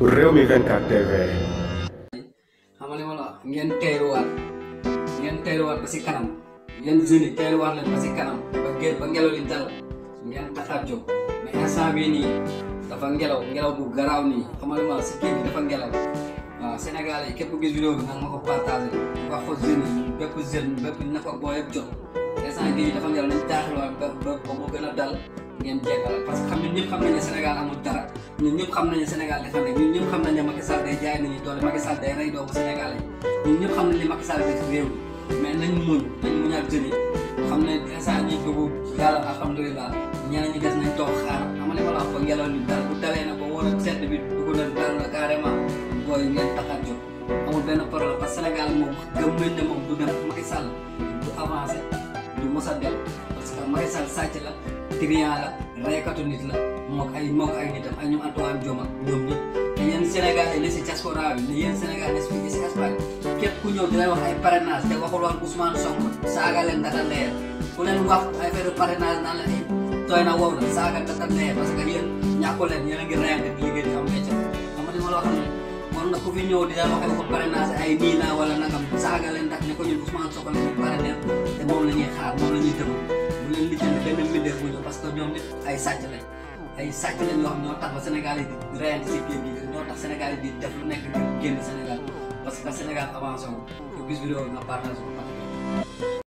Rewmi 24 TV. xamal li ma la wax ngeen teeruwaat ba si kanam yéen jeunes yi teeruwaat leen ba si kanam ba ngelaw li dal ngeen taxaat jóg mais instant bii nii dafa ngelaw bu garaaw nii xamal li ma la si géej gi dafa ngelaw waaw Sénégal yi képp ku gis vidéo bi nag ma ko partagé wax ko jeunes yi bépp na ko boo yëpp jot instant géej gi dafa ngelaw nañ taaxilwaat ba mu gën a dal ngeen jekkal parce que ñun ñëpp xam nañ ne Sénégal amul dara ñun ñëpp xam nañ ne Sénégal dafa nekk ñun ñëpp xam nañ ne Macky Sall day jaay nañu doole Macky Sall day rey doomu Sénégal yi ñun ñëpp xam nañ ne Macky Sall day ci réew mais nañ muñaat jeunes yi xam ne instant ñi dugg yàlla alhamdulilah ñeneen ñi des nañ toog xaar xam nga li ma la wax ba ngelaw li dal bu dalee na ba war a sedd bi dugg na dal na carrément booy ngeen taxaat jóg amul benn problème parce que Sénégal moom gëm nañ ne moom du dem Macky Sall du avancé du mos a del parce que Macky Sall sàcc la trian la reykatu nit la mook ay nitam ay ñoom Antoine Diome ñoom ñëpp te yéen Sénégal yi ne si diaspora bi ne yéen Sénégal ne si Espagne képp ku ñëw dina wax ay parrainage te waxul woon Ousmane Sonko saaga leen data leer ku leen wax ay affaire parrainage naan la ay tooy na wow na saaga data leer parce que yéen ñàkku leen yéen a ngi reyante di liggéey di am métier xam nga li ma la wax ne moom nag ku fi ñëw dina wax ay waxu parrainage ay nii naa wala nagam saaga leen ndax ne ko ñun Ousmane Sonko la ñuy parrainer te moom la ñuy xaar moom la ñuy tëbu bu leen lijjanti benn mbindeef bu ñëw parce que ñoom nit ay sàcc lañ yoo xam ñoo tax ba Sénégal yi di reyante si géej gi ñoo tax Sénégal yi di def lu nekk di génn Sénégal parce que Sénégal avancé wu ko gis vidéo nga partage ko